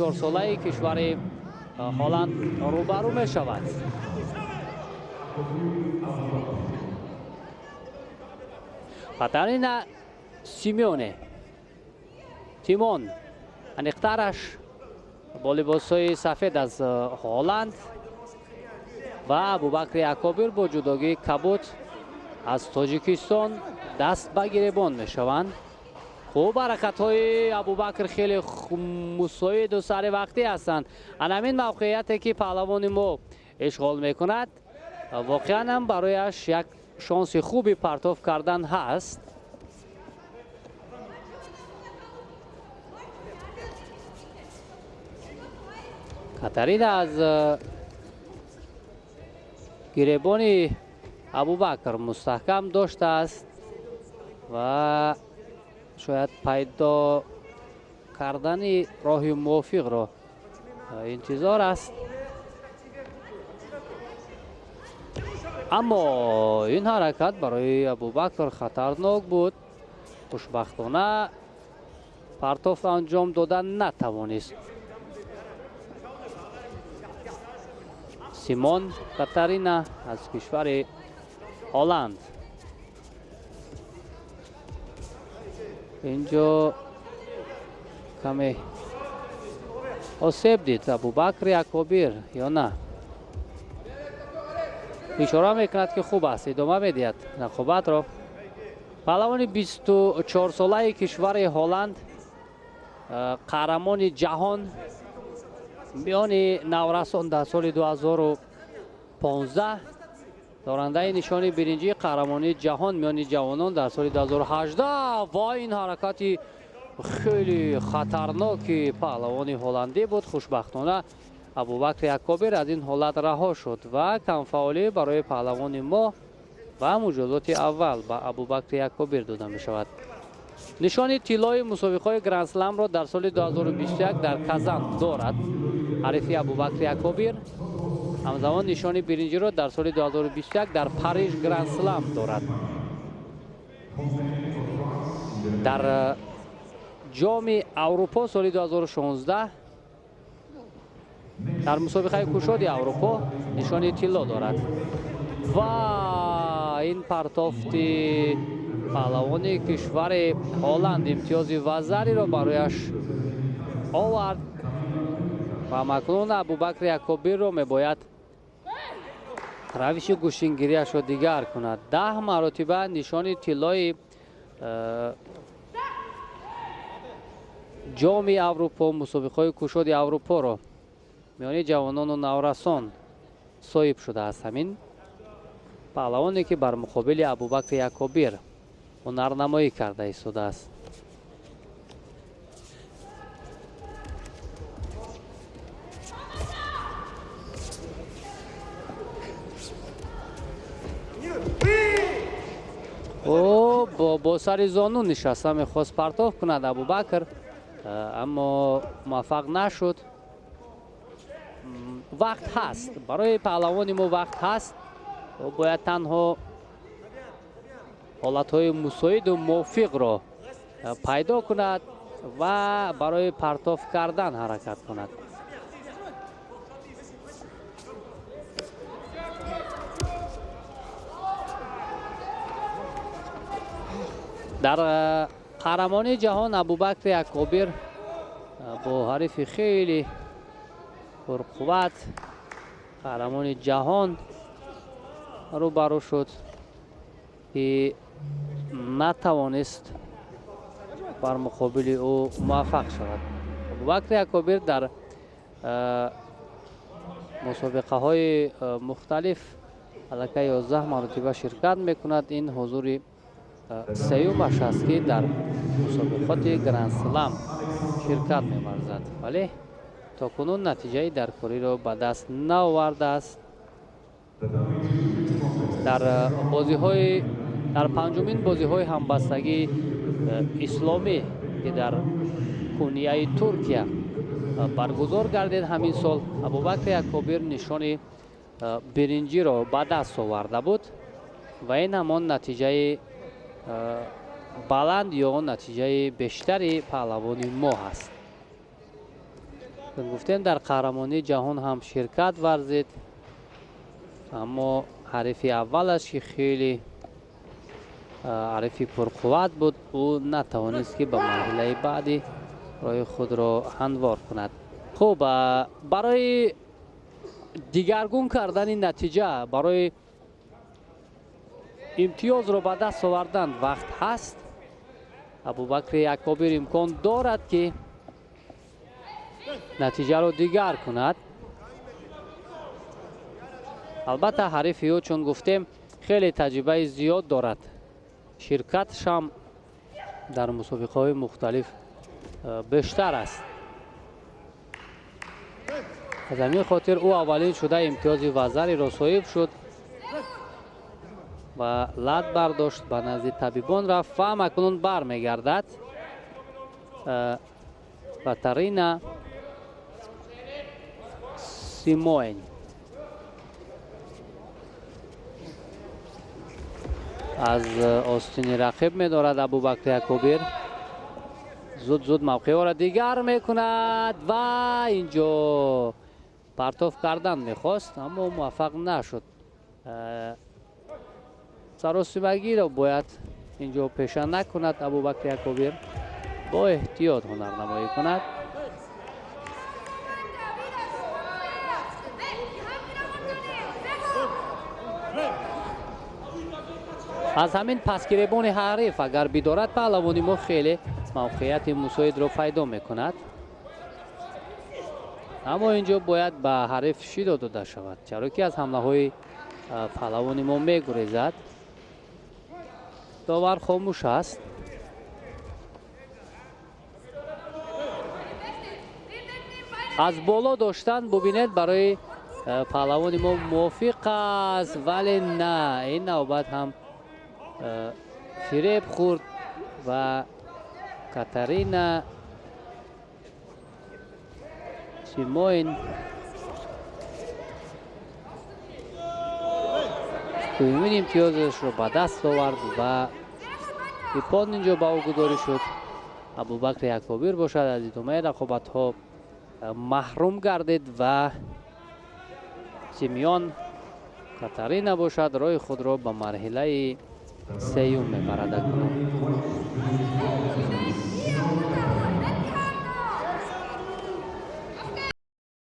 4 солаи кишвари Ҳолланд рӯбарӯ мешавад. Катарина Симеоне Тимон, аниқтараш, бо либосҳои сафед аз Ҳолланд ва Абубакри Акобир бо ҷудогии кабуд аз Тоҷикистон даст ба гиребон мешаванд. Хуб, ҳаракатҳои Абубакр хеле мусоиду сари вақтӣ ҳастанд. Ана ҳамин мавқеияте, ки паҳлавони мо ишғол мекунад, воқеан ҳам барояш як шонси хуби партоф кардан ҳаст. Катарина аз гиребони Абубакр мустаҳкам доштааст ва шояд пайдо кардани роҳи мувофиқро интизор аст, аммо ин ҳаракат барои Абубакр хатарнок буд. Хушбахтона, партоф анҷом дода натавонист. Симон Катарина аз кишвари Ҳолланд инҷо каме осеб дид Абубакри Акобир ё на? Ишора мекунад, ки хуб аст, идома медиҳад рақобатро паҳлавони 24-солаи кишвари Ҳолланд, қаҳрамони ҷаҳон миёни наврасон дар соли 2015, дорандаи нишони биринҷии қаҳрамонии ҷаҳон миёни ҷавонон дар соли 2018. Ва ин ҳаракати хеле хатарноки паҳлавони ҳолландӣ буд. Хушбахтона, Абубакри Акобир аз ин ҳолат раҳо шуд ва камфаъолӣ барои паҳлавони мо ва муҷозоти аввал ба Абубакри Акобир дода мешавад. Нишони тиллои мусобиқаҳои грандсламро дар соли 2021 дар Казан дорад ҳарифи Абубакри Акобир. Ҳамзамон нишони биринҷиро дар соли 2021 дар Париж грандслам дорад. Дар Ҷоми Аврупо соли 2016, дар мусобиқаи кушоди Аврупо нишони тилло дорад. Ва ин партофти паҳлавони кишвари Ҳолланд имтиёзи вазариро барояш овард ва акнун Абубакри Акобирро мебояд равиши гӯштингириашро дигар кунад. 10 маротиба нишони тиллои Ҷоми Аврупо, мусобиқаҳои кушоди Аврупоро миёни ҷавонону наврасон соҳиб шудааст ҳамин паҳлавоне, ки бар муқобили Абубакри Акобир ҳунарнамоӣ карда истодааст. О, бо сари зону нишаста мехост партоф кунад Абубакр, аммо муваффақ нашуд. Вақт ҳаст барои паҳлавони мо, вақт ҳаст. Ӯ бояд танҳо ҳолатҳои мусоиду мувофиқро пайдо кунад ва барои партоф кардан ҳаракат кунад. Дар қаҳрамонии ҷаҳон Абубакри Акобир бо ҳарифи хеле пурқувват, қаҳрамони ҷаҳон рӯбарӯ шуд, ки натавонист бар муқобили ӯ муваффақ шавад. Абубакри Акобир дар мусобиқаҳои мухталиф аллакай 11 маротиба ширкат мекунад. Ин ҳузури сеюмаш аст, ки дар мусобиқоти грандслам ширкат меварзад, вале то кунун натиҷаи даркориро ба даст наовардааст. Дар бозиҳои, дар панҷумин бозиҳои ҳамбастагии исломӣ, ки дар Кунияи Туркия баргузор гардид ҳамин сол, Абубакри Акобир нишони биринҷиро ба даст оварда буд ва ин ҳамон натиҷаи баланд ё натиҷаи бештари паҳлавони мо ҳаст. Гуфтем, дар қаҳрамонии ҷаҳон ҳам ширкат варзид, аммо ҳарифи аввалаш, ки хеле ҳарифи пурқувват буд, ӯ натавонист, ки ба марҳилаи баъдӣ роҳи худро ҳамвор кунад. Хуб, барои дигаргун кардани натиҷа, барои имтиёзро ба даст овардан вақт ҳаст. Абубакри Акобир имкон дорад, ки натиҷаро дигар кунад. Албатта, ҳарифи ӯ, чун гуфтем, хеле таҷрибаи зиёд дорад, ширкатшам дар мусобиқаҳои мухталиф бештар аст. Аз ҳамин хотир ӯ аввалин шуда имтиёзи вазариро соҳиб шуд ва лат бардошт, ба назди табибон рафт ва акнун бармегардад. Катарина Симоен аз остини рақиб медорад. Абубакри Акобир зуд зуд мавқеъро дигар мекунад ва инҷо партоф кардан мехост, аммо муваффақ нашуд. Саросимагиро бояд инҷо пеша накунад. Абубакри Акобир бо эҳтиёт ҳунарнамоӣ кунад. Аз ҳамин пасгиребони ҳариф агар бидорад, паҳлавони мо хеле мавқеияти мусоидро пайдо мекунад, аммо инҷо бояд ба ҳариф шидо дода шавад, чаро ки аз ҳамлаҳои паҳлавони мо мегурезад. Довар хомӯш аст. Аз боло доштан, бубинед, барои паҳлавони мо мувофиқ аст, вале на, ин навбат ҳам фиреб хӯрд ва Катарина Симоин дуюмин имтиёзашро ба даст овард ва иппон инҷо ба ӯ гудорӣ шуд. Абубакри Акобир бошад, аз идомаи рақобатҳо маҳрум гардид ва Симеон Катарина бошад, роҳи худро ба марҳилаи сеюм мебарад акнун.